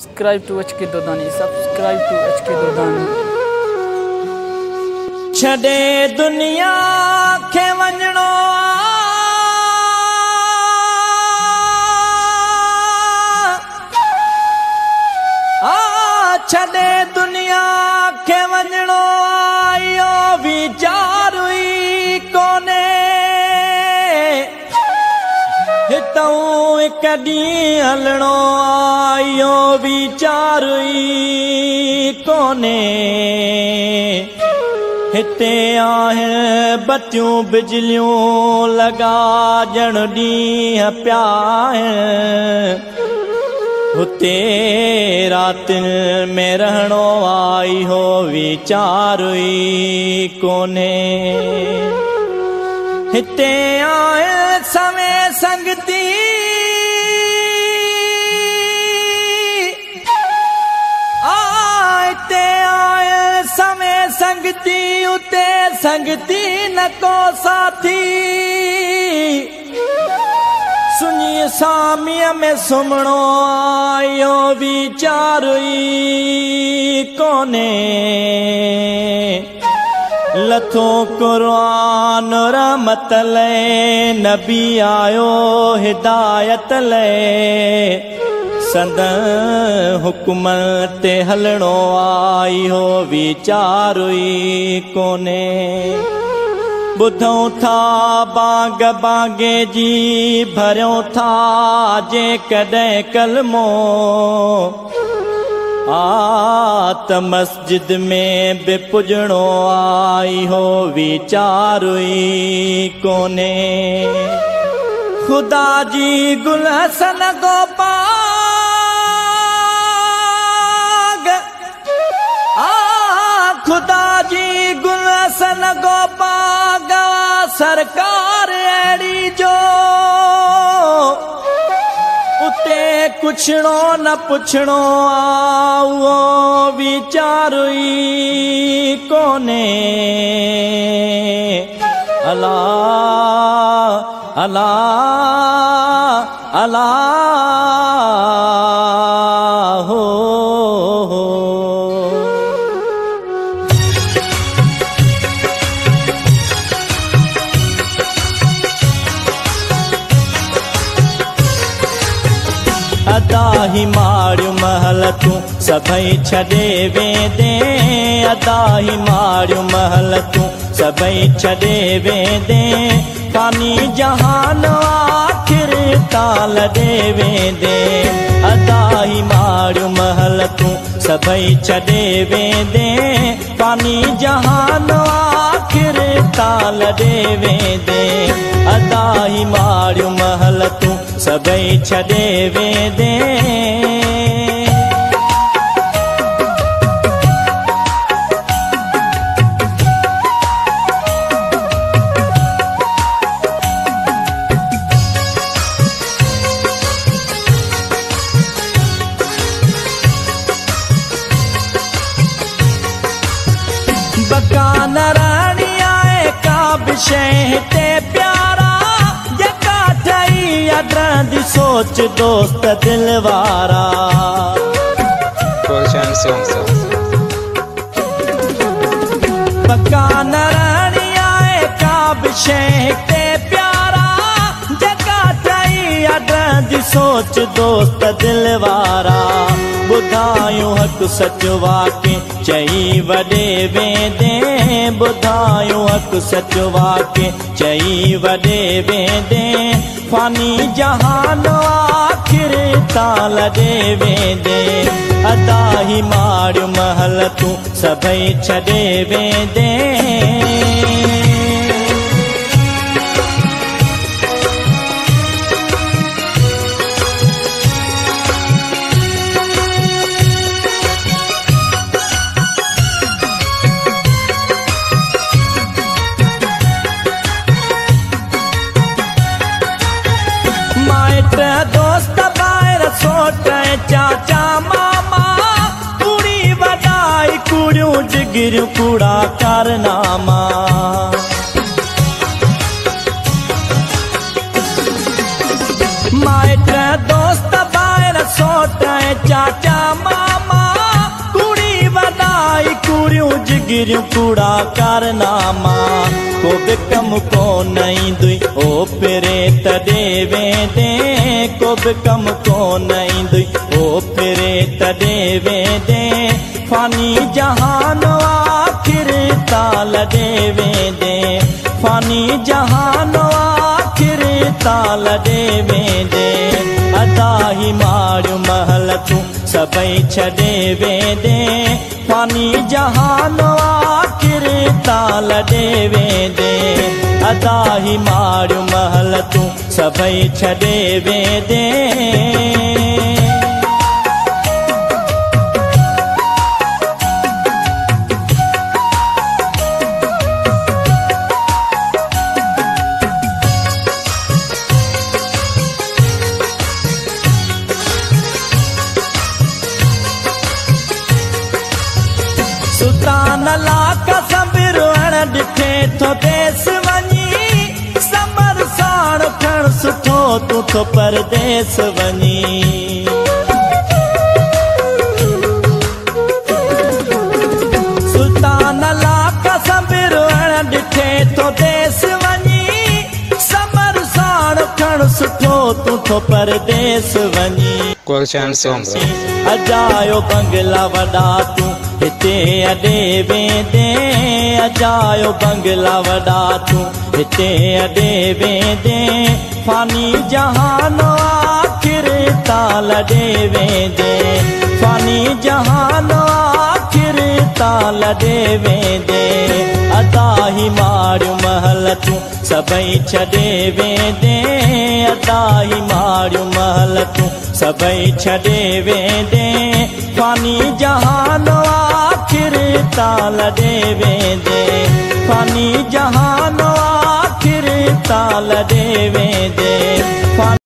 Subscribe to HK Dodani, subscribe to HK Dodani. छॾे दुनिया खे वञिणो आ, छॾे दुनिया खे वञिणो इहो वीचार ई कोन्हे। हितां हिकु ॾींहुं हलणो इहो वीचार ई कोन्हे। हिते आहिनि बतियूं बिजलियूं लॻा ॼण ॾींहुं पिया आहिनि। हुते रातियुनि में रहणो आहे इहो वीचार ई कोन्हे। हिते आहिनि सवे संगती, हिते आहिनि सवे संगती, उते संगती न को साथी। सुञी सामीअ में सुम्हणो इहो वीचार ई कोन्हे। लथो कुरान रहमत लाइ, नबी आयो हिदायत लाइ। संदन हुकुम ते हलणो आहे इहो वीचार ई कोन्हे। ॿुधूं था बांग बांगे जी, भरियूं था जेकॾहिं कलमो। आ त मस्जिद में बि पुॼणो आहे इहो वीचार ई कोन्हे। ख़ुदा जी गुल हसन गोपाग, आ ख़ुदा जी गुल हसन गोपाग, सरकार अहिड़ी जो उते कुछणो न पुछणो आ उहो वीचार ई कोन्हे। अला अला अला हो। अदा ही मारियूं महल तूं सभई छॾे वेंदे, अदा ही मारियूं महल तूं सभई छॾे वेंदे। फानी जहान आख़िर तां लॾे वेंदे, अदा ही मारियूं महल तूं सभई छॾे वेंदे। फानी जहान आख़िर तां लॾे वेंदे, अदा ही मारियूं महल तूं सभई छॾे वेंदे। बका न रहणी आहे का बि शइ हिते प्यारा, जेका ठही अॾरंदी सोच दोस्त दिल वारा। बका न रहणी आहे का बि शइ हिते प्यारा, जेका ठही अॾरंदी सोच दोस्त दिल वारा। ॿुधायूं हक़ सच वाके चई वॾे वेंदे, ॿुधायूं हक़ सच वाके चई वॾे वेंदे। फानी जहान आख़िर तां लॾे वेंदे, अदा ही मारियूं महल तूं सभई छॾे वेंदे। माइट दोस्त ॿाहिरि सोट चाचा मामा, कुड़ी वॾाई कुड़ियूं जिगरियूं कूड़ा कारनामा। جاما ڪوڙي وڏائي ڪوڙيون جگريون ڪوڙا ڪارناما، ڪو به ڪم ڪونه ايندئي او پري تڏي ويندي، ڪو به ڪم ڪونه ايندئي او پري تڏي ويندي، فاني جهان آخر تان لڏي ويندي، فاني جهان آخر تان لڏي ويندي، ادا هي ماڙيون محل تون سڀئي ڇڏي ويندي، فاني جهان آخر تان لڏي ويندي، ادا هي ماڙيون محل تون سڀئي ڇڏي ويندي. سلطان لاک سنبرڻ ڏٺي ٿو ديس وڃي، سمر ساڻ کڻ سٺو تون ٿو پرديس وڃي. سلطان لاک سنبرڻ ڏٺي ٿو ديس وڃي، سمر ساڻ کڻ سٺو تون ٿو پرديس وڃي. اجايو بنگلا وڏا تون هتي اڏي ويندي، اجايو بنگلا وڏا تون هتي اڏي ويندي، فاني جهان آخر تان لڏي ويندي، فاني جهان آخر تان لڏي ويندي، ادا هي ماڙيون محل تون سڀئي ڇڏي ويندي، ادا هي ماڙيون محل تون سڀئي ڇڏي ويندي، فاني جهان آخر تان لڏي ويندي، فاني جهان آخر تان لڏي ويندي.